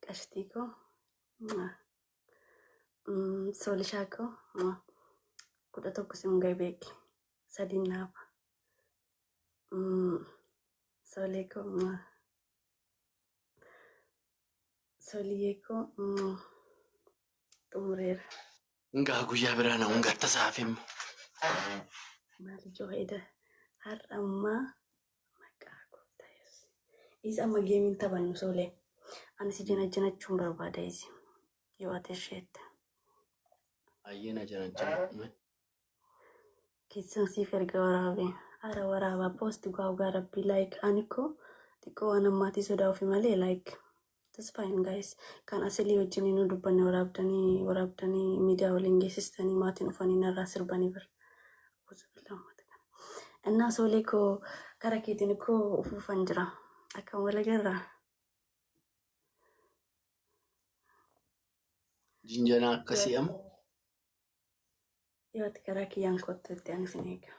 Qashtii koo. Soolishaa koo. 11 sin ga'e beeki. Sadiin naafa. Soolee koo. Sooliyyee koo. Xumureera. Ngaa guyyaa biraa na ungatta saaf immoo. Maal ijoo eda har'a ammaa maqaa gooftaa Yesuus. Isa amma geemiin taphannu soolee. Ani si janajjanachuun barbaada isi. Yoo ati isheette. Ayyee na janajjana. Keessan siif erga waraabee. Ara waraabaa post gaa rabbii like ani koo xiqqoo waan ammaatii sodaa ofi malee like. That's fine guys. Kan asilii wajjin nu dubbanne waraabdanii waraabdanii miidiyaa waliin geessistanii maatiin dhufanii narraa sirbanii bira. Auzubillah uummata kana. Innaa soolee koo kara keetiin koo ufuufan jira. Akkam wal agarraa? Jinjanaa akkasii amma. Yoo ati karaa kiyyaan kottu itti ani sin eega.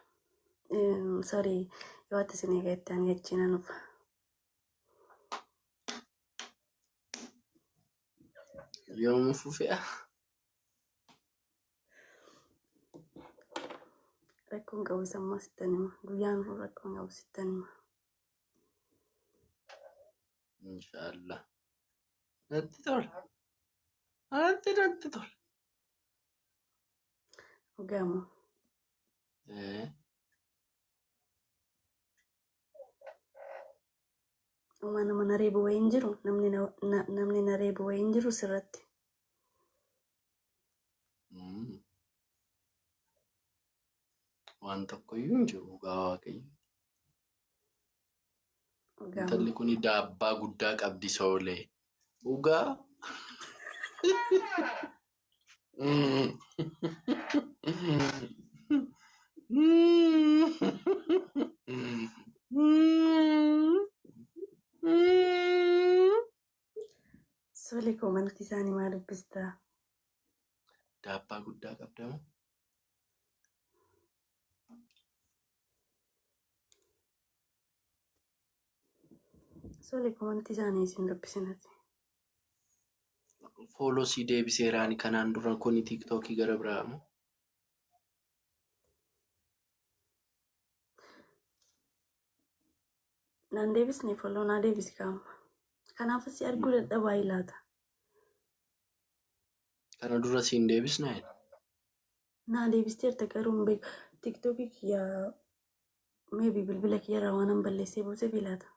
Sorry, yoo ati sin eega itti ani achi nan dhufa. Yoom fufe'a? Rakkoon qabu isa ammaa sittan hima. Guyyaan dhufu rakkoon qabu sittan hima. Inshaallah. Natti tola. Natti natti tola. Dhugaama. Eh. Uumaa nama na reebu wayii hin jiru. Namni na, na- namni na reebu wayii hin jiru sirratti. Waan tokkoyyuu hin jiru dhugaa waaqayyo. Dhugaama. Intalli kun daabbaa guddaa qabdi soolee. Dhugaa. Sole koomantii isaanii maa dubbistaa? Daabbaa guddaa qabda moo? Sole koomantii isaanii isin dubbisinati. Follow sii deebiseeraani kanaan dura kuni tiiktookii gara biraa moo? Naan deebisne follow naa deebisi kaama. Kanaaf si arguu dadhabaa ilaata. Kana dura siin deebisnaa? Naa deebisteerta garuu hin beeku. Tiiktookii kiyya maybe bilbila kiyyarraa waan an balleessee buuseef ilaata.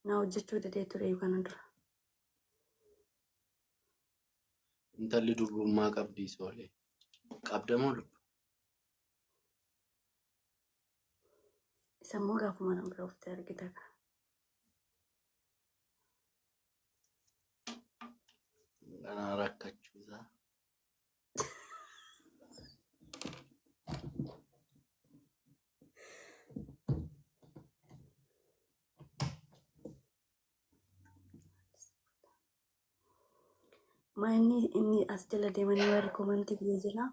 Naa hojjechuu didee ture kana dura. Intalli durbummaa qabdii soolee. Qabda moo lubbu? Isa immoo gaafuma na bira uffite argita kaa. Kanaa rakkachuu isaa. Maa inni inni as jala deemanii warri komantii biyya jala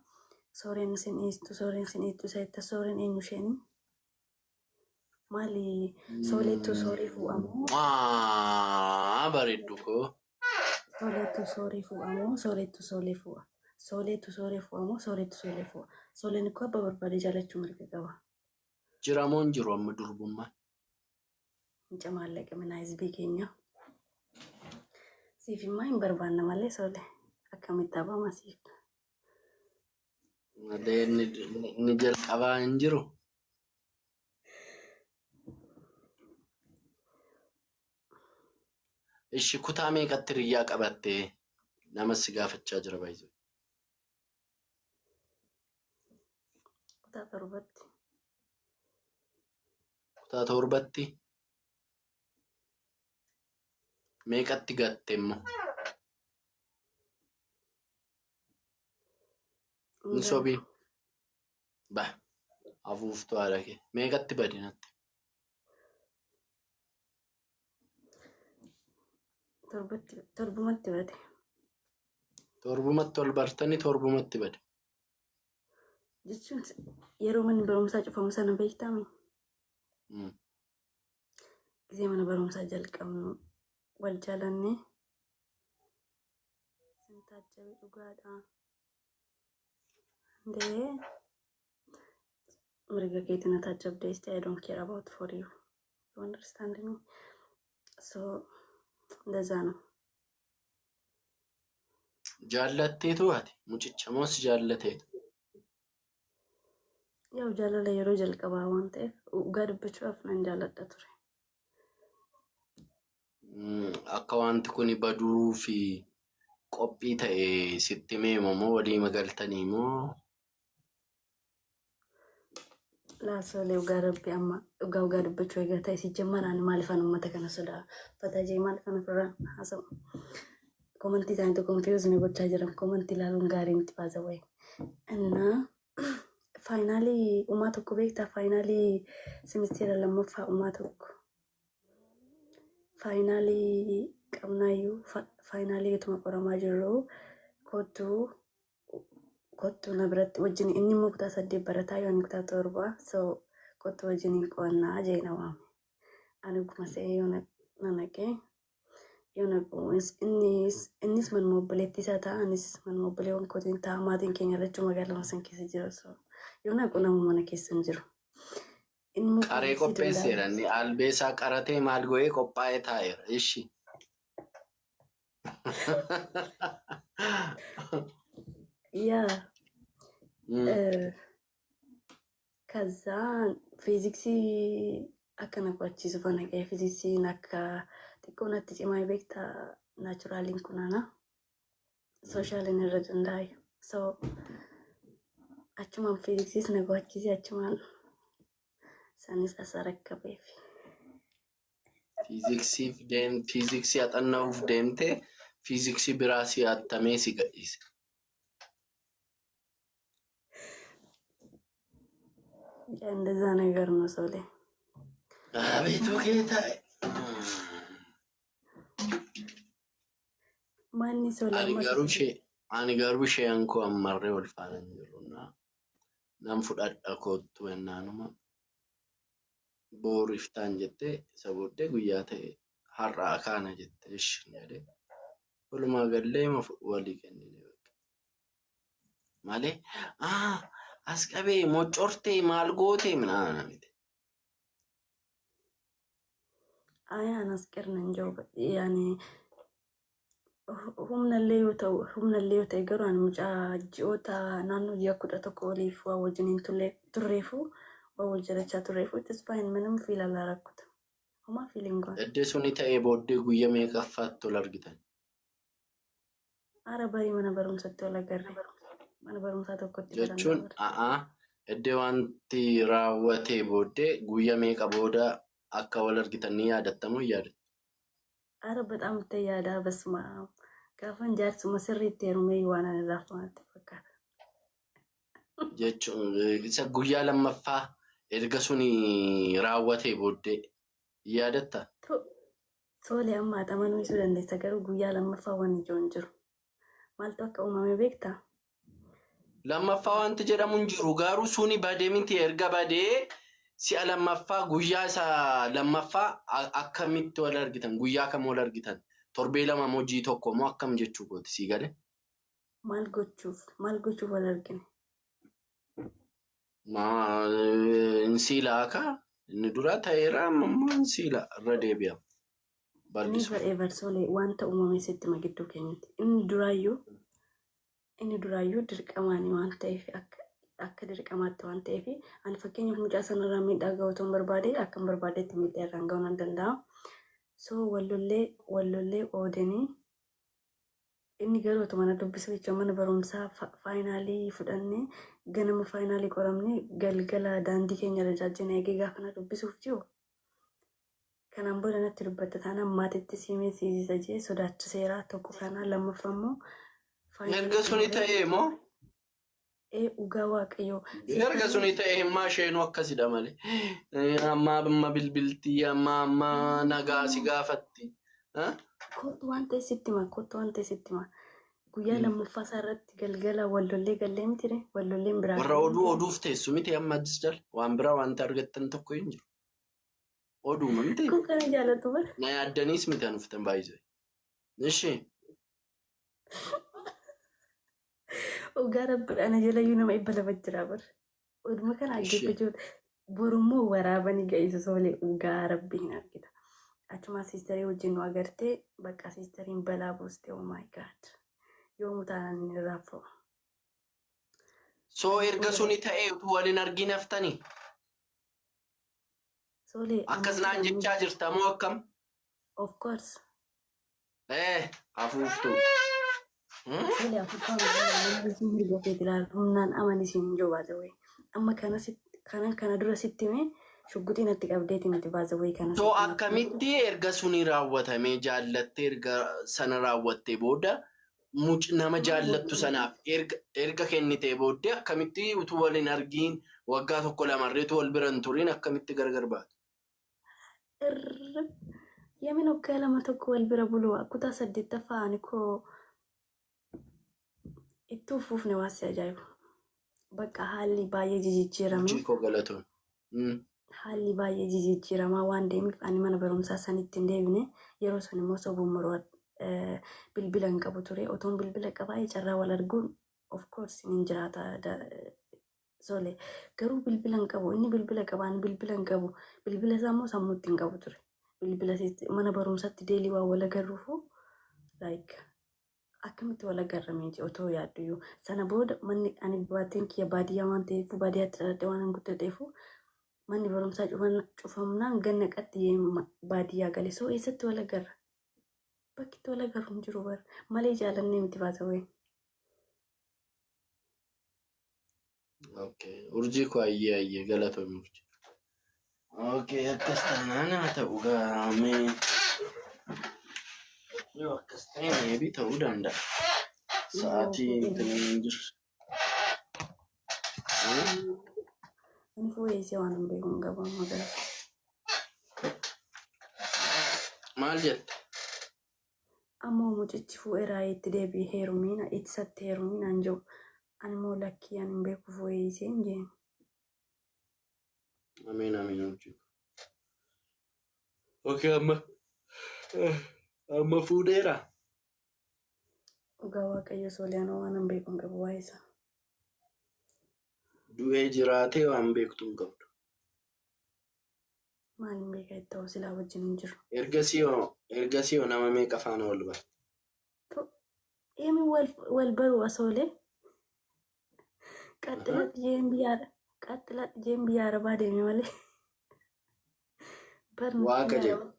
sooreen isin dhiistu sooreen isin dhiistu isa itti sooreen eenyu isheenii maali sooleettu sooree fu'amoo Maa bareeddu koo. sooleettu sooree fu'amoo sooleettu soolee fu'a sooleettu sooree fu'amoo sooleettu soolee fu'a sooleen ikkoo abba barbaade jaalachuu mirga qaba. Jira moo hin jiru amma durbummaan? Hin camaallaqamina hizbii keenya. Siif immoo hin barbaanna malee soole akkamitti abama siif. Malee inni inni jalqabaa hin jiru. Ishi kutaa meeqatti hiriyyaa qabattee nama si gaafachaa jira baay'ee. Kutaa torbatti. Kutaa torbatti meeqatti gatte immoo? Hin sobiin. Ba afuuftuu haadha kee. Meeqatti bade natti? Torbatti torbumatti bade. Torbumatti ol bartanii torbumatti bade. Jechuun yeroo manni barumsaa cufamu sana beektaami. Gisee mana barumsaa jalqabnu wal jaalannee taajjabe dhugaadha. Ndee mirga keetiin na taajjabdee I don't care about for you. You understand me? So እንደዛ ነው። Jaallatteetu ati mucicha moo si jaallateetu? Yaw jaalala yeroo jalqabaa waan ta'eef dhugaa dubbachuudhaaf nan jaalladha ture. Akka wanti kun baduu fi qophii ta'e sitti himeemo moo walii magaltanii moo? Laasolee dhugaa rabbi amma dhugaa dhugaa dubbachuu egaa ta'e si jammaraan maalifan uummata kana sodaa fataa jee maalifan ofirraa haasa'u. Komantii isaaniitu confuse na gochaa jiran komantii ilaaluun gaarii miti baasa wayi. Innaa faayinaalii uumaa tokko beektaa faayinaalii simisteera lammaffaa uumaa tokko. Faayinaalii qabnaayyuu faayinaalii utuma qoramaa jirru kottuu kottuu na biratti wajjin inni immoo kutaa 8 barataa yoo ani kutaa 7 so kottuu wajjiniin qo'annaa jee na waame. Ani dhuguma se'ee yoo na naqee yoo naqu innis manuma obboleettii isaa ta'a anis manuma obboleewwan kootiin ta'a maatiin keenya lachuu magaalaa san keessa jiru so yoo naqu nama mana keessa hin jiru. Inni immoo Qaree fiiziksii qopheesseera danda'a. Inni albee isaa qaratee maal go'ee qophaa'ee taa'eera. Ishi. Yaa ከዛ fiiziksii akka na qo'achiisu fa naqee fiiziksiin akka xiqqoo natti cimaa beektaa naachuraaliin kunaana sooshaaliin irra danda'ayu. So achumaan fiiziksiis na qo'achiise achumaan sanis asa rakkabeef. Fiiziksiif deem fiiziksii haxanna'uuf deemtee fiiziksii biraa si hattamee si gadhiise. እንደዛ ነገር ነው ሰው ላይ አቤቱ ጌታዬ። ማን ሰው ላይ Ani amma garuu ishee ani garuu isheen koo ammarree wal faana hin jirru naa nan fudhadha koottu ennaanuma boru iftaan jettee isa booddee guyyaa ta'e har'aa kaana jette ishi jedhee walumaa gallee ma walii kennine bakka. Malee as qabee mocortee maal gootee minaa miti. አይ አናስቀርነን ጀው ያኔ humnallee yoo ta'u humnallee yoo ta'e garuu ani mucaa ji'oota naannoo ji'a 11 oliif waa wajjiniin turreefu waa wal jalachaa turreefu it is fine ምንም feel አላረኩትም homaa feeling goone. Eddee suni ta'ee booddee guyyaa meeqaffaatti ol argitan? Ara barii mana barumsatti wal agarre mana barumsaa tokkotti baranna Jechuun bara. a'aa eddee wanti raawwatee booddee guyyaa meeqa booda akka wal argitan ni yaadattamoo hin yaadattu? Ara በጣም itti yaadaa basma gaafan jaarsuma sirriitti heerumee waan ani irraa natti fakkaata. Jechuun isa guyyaa lammaffaa erga suni raawwatee booddee yaadattaa? Tole amma amanuu isuu dandeessa garuu guyyaa lammaffaa waan ijoon jiru. Maaltu akka uumame beektaa? Lammaffaa wanti jedhamu hin jiru garuu suni badee miti erga badee si'a lammaffaa guyyaa isa lammaffaa akkamitti wal argitan guyyaa kam wal argitan torbee 2 moo ji'i 1 moo akkam jechuu kooti sii galee? Maal gochuuf wal argine? Insiilaa ka inni dura ta'eera amma immoo insiilaa irra deebi'a bal'isuuf. Never ever Sole wanta uumame sitti hima gidduu keenyatti. Inni duraayyuu dirqamaani waan ta'eef akka dirqamaatti waan ta'eef ani fakkeenyaaf mucaa sanarraa miidhaa ga'uu otoo hin barbaade akka hin barbaadetti miidhaa irraan ga'uu nan danda'a. So wallollee oodanii inni garuu otuma na dubbisu jechuun mana barumsaa faayinaalii fudhannee ganama faayinaalii qoramnee galgala daandii keenya irra jaajjina eegee gaafa na dubbisuuf jiru kanaan booda natti dubbatta taanaan maatitti siimee siisisa jee sodaachiseera tokko kana lammaffaa immoo faayinaalii Erga suni xumuree ta'ee moo ee dhugaa waaqayyoo erga siistarri suni ta'ee himmaa isheenuu akkasidha malee amma amma bilbiltii amma amma nagaa si gaafatti. Kottu waan ta'e sitti hima kottu waan ta'e sitti hima guyyaa lammaffaa isaa irratti galgala wallollee gallee mitire wallolleen biraa Warra gallee oduu mitire. oduuf teessu miti amma addis jala waan biraa wanti argattan tokko hin jiru. Oduuma miti Kun kana jaalatu bara. na yaaddaniis miti an uftan baay'isee. Ishi. Dhugaa rabbi ana jalayyuu nama 200 jira bar. Oduma kana Ishee. dhaggeeffachuu borummoo waraabanii ga'isu soolee dhugaa rabbi hin argita. Achuma siistarii wajjin nu agartee bakka siistariin balaa buuste, oh my God. Yoomuu taanaan hin irraanfamu. So Sana erga booda suni ta'ee utuu waliin argin haftanii? Soolee Akkas amma naan isaanii jechaa jirta moo akkam? Of course. Hafuuftuu. Soolee afuuffaa nama wajjin mirga keeti ilaalu humnaan amani siin hin jiru baasawee. Amma kana kanan kana dura sitti himee shugguxii natti qabdeeti miti baasawee kana So sitti himatti. Akkamitti erga suni raawwatamee jaallattee erga sana raawwattee booda nama jaallattu sanaaf erga kennitee booddee akkamitti utuu wal hin argiin waggaa tokko lamarree utuu wal bira hin turiin akkamitti gargar baatu? Irra yamin waggaa lama tokko wal bira buluu kutaa saddeettaffaa ani koo itti ufuufne waan si ajaa'ibu. Bakka haalli baay'ee jijjiirame. Hojii koo galatoon. Haalli baay'ee jijjiiramaa waan deemeef ani mana barumsaa sanitti hin deebine. Yeroo san immoo sobuun moroo bilbila hin qabu ture. Otoon bilbila qabaayee carraa wal arguun of course ni jiraata. Sole garuu bilbila hin qabu. Inni bilbila qaba, ani bilbila hin qabu. Bilbila isaa immoo sammuutti hin qabu ture. Bilbila mana barumsaatti daily waan wal agarruufu like akkamitti wal agarramee otoo yaadduyyuu. Sana booda manni ani baateen kiyya baadiyyaa waan ta'eef, baadiyyaatti dhaladhee waan hin guddadheefu, manni barumsaa cufamnaan ganna qaxxiyee baadiyyaa gale. So eessatti wal agarra? Bakki itti wal agarru hin jiru bara. Malee jaalannee miti baasawee. Okay. Urjii koo, ayyee ayyee, galatoon urjii. Okay, akkas taanaan haa ta'u gaamee. Yoo akkas ta'e maybe ta'uu danda'a. Sa'aatii hin jiru. Ani fuudhee waan hin beeku hin qabu amma garas. Maal jette? Ammoo mucichi fuudheeraa itti deebi'ee heerumiina ittisatti heerumiinaan jiru. Ani immoo lakkii, ani hin beeku, fuudhee hin jeen. Ameen ameen, urjii. Okay, amma fuudheera. Dhugaa Waaqayyo sooliyaanoo waan hin beeku hin qabu waa'ee isaa. Du'ee jiraatee waan beektu hin qabdu. Maal hin beekaa itti ta'u silaa wajjin hin jiru. Ergasii hoo nama meeqa faana wal barte? Eemi wal baruu asoolee. Qaxxiladhi jeen biyya arabaa deeme malee. Barni Waaqa biyya jedhu. arabaa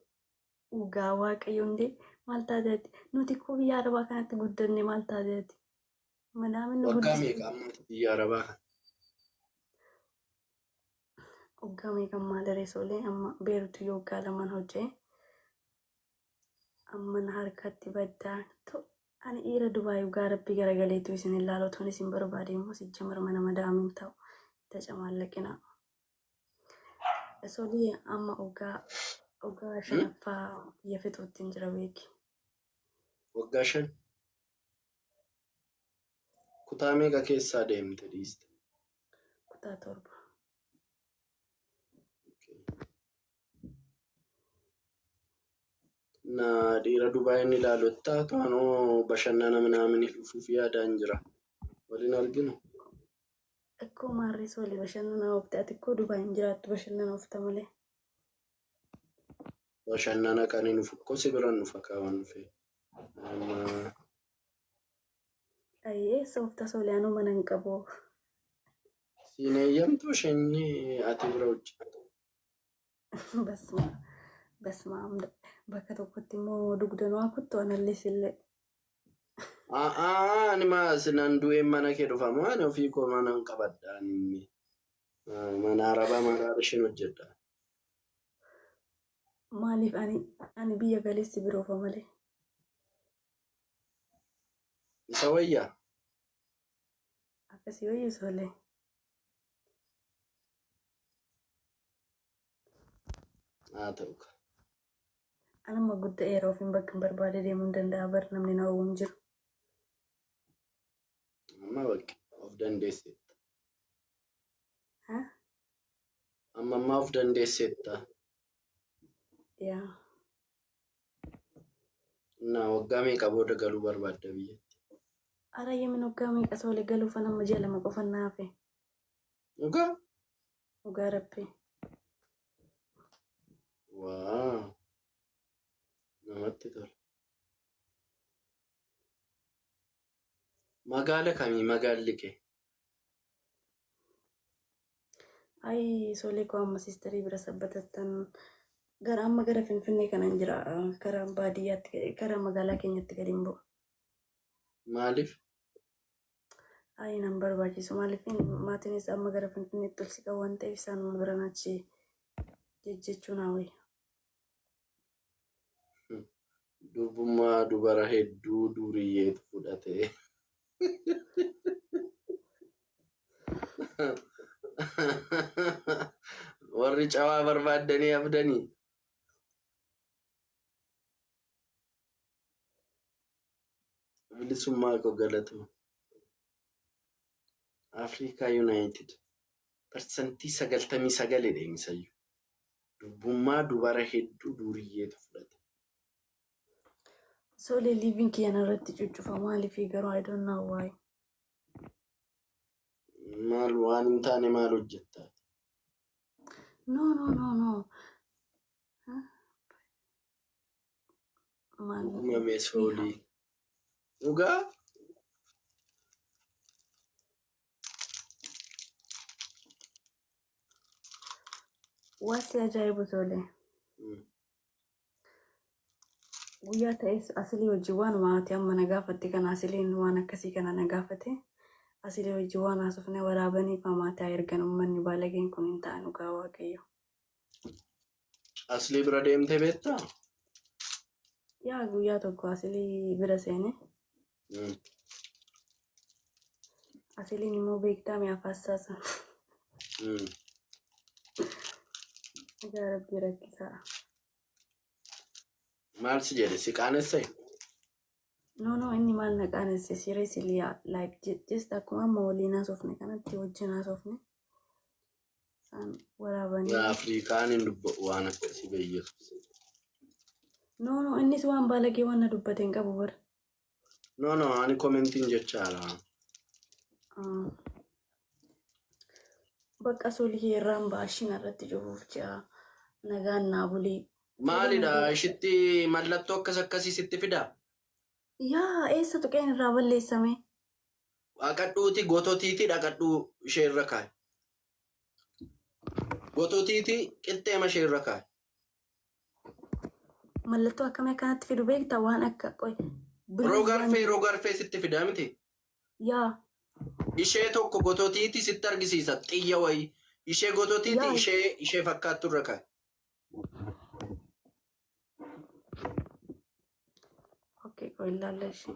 dhugaa Waaqayyo hundee maal taateeti? Nuti koo biyya arabaa kanatti guddanne maal taateeti? Madaamin nu Waggaa guddiste. meeqa amma biyya arabaa kana? Waggaa meeqa maal reesoolee amma Beeruutu yoo waggaa lamaan hojjee amma na harkatti baddaa ani dhiira Dubaay dhugaa rabbii garagaleetu isin ilaalu otoon isin barbaade immoo sijjamar mana madaamiin ta'u tacamaallaqina. Solii amma waggaa shanaffaa biyya fixuutti hin jira beeki. Waggaa 5. Kutaa meeqa keessaa deemte dhiiste? Kutaa 7. Na dhiira Dubaay inni ilaalu taatu anoo bashannana minaamin dhufuuf yaadaan jira. Waliin arginu. Akkoo maarree solii bashannana oofte, ati akkoo Dubaay hin jiraattu bashannana oofta malee. Bashannana kan hin dhufu koo si biraan dhufa kaawwan dhufe. Amma Ayyee, eessa oofta solii, anuu mana hin qabu. Siin eeyyamtu isheen ati bira hojjeta. Basma basma, bakka tokkotti immoo dugdanuu kuttu anallee sillee. Ani maa sinan du'een mana kee dhufa moo ani ofii koo mana hin qabadha ani mana arabaa mana isheen hojjedha. Maaliif ani biyya galeessi biroofa malee. Isa wayyaa. Akkasii wayyu solee. Haa ta'u. Anuma guddaa yeroo ofiin bakka hin barbaade deemuu hin danda'a bar, namni na hin jiru. Amma bakka of dandeesseetta. Ha? Amma ammaa of dandeesseetta. Yaa. Na waggaa meeqa booda galuu barbaadda biyyatti? Ara yemin waggaa meeqa soolee galuuf amma ji'a 2 qofa naafe. Dhugaa? Dhugaa rabbi. Waa namatti tola. Magaala kamii magaalli kee? Ay soolee koo amma siistarii bira sabbatattan gara amma gara Finfinnee kanan jira. Karaa baadiyyaatti karaa magaalaa keenyatti gadi hin bu'u. Maaliif? Ay nan barbaachisu maaliif maatiinis amma gara Finfinneetti ol siqan waan ta'eef isaanuma biran achi jejjechuu naa wayya. Durbummaa dubara hedduu duriyyeetu fudhate. Warri cawaa barbaaddanii abdanii. Bilisummaa koo galatuma. Afrikaa United 99% dheemisayyuu. Durbummaa dubara hedduu duriyyeetu fudhate. Soolee liveiin kiyya irratti cuccufa maaliif garuu I don't know why. Maal waan hin taane maal hojjettaa? No, no, no, no. Maal? Dhuguma soolii. Dhugaa? Waasi ajaa'ibu soolee. Guyyaa ta'es asilii hojii waan maatii amma na gaafatte kana asiliin waan akkasii kana na gaafate. Asilii hojii waan haasofne waraabanii fi maatii haa ergan uummanni baalageen kun hin ta'an dhugaa waaqayyo. Aslii bira deemtee beektaa? Yaa guyyaa tokko asilii bira seene. Asiliin immoo beektaa mi'a faassaasa. Egaa rabbii rakkisaa. Maal si jedhe si qaanessee? No, no, inni maal na qaanesse seriously like just akkuma amma waliin haasofne kanatti wajjin haasofne. Isaan waraabanii. Afrikaan hin dubbatu waan akkasii beeyyesu. No, no, innis waan baalagee waan na dubbate hin qabu bara. No, no, ani commentiin jechaadha. Bakka solii irraan baashiin irratti cufuuf ji'a nagaan naa bulii. Maalidha ishitti mallattoo akkas akkasii sitti fidaa? Yaa eessa tuqeen irraa balleessame? Dhaqadhuuti gototiiti dhaqadhuu ishee irra kaa'i. Gototiiti qixxeema ishee irra kaa'i. Mallattoo akkamii akkanatti fidu beektaa waan akka qoy. Rogarfee rogarfee sitti fidaa miti? Yaa. Ishee tokko gototiiti sitti argisiisa xiyya wayii. Ishee gototiiti Yaa. ishee ishee fakkaattu irra kaa'i. Okay, qoy ilaalla ishee.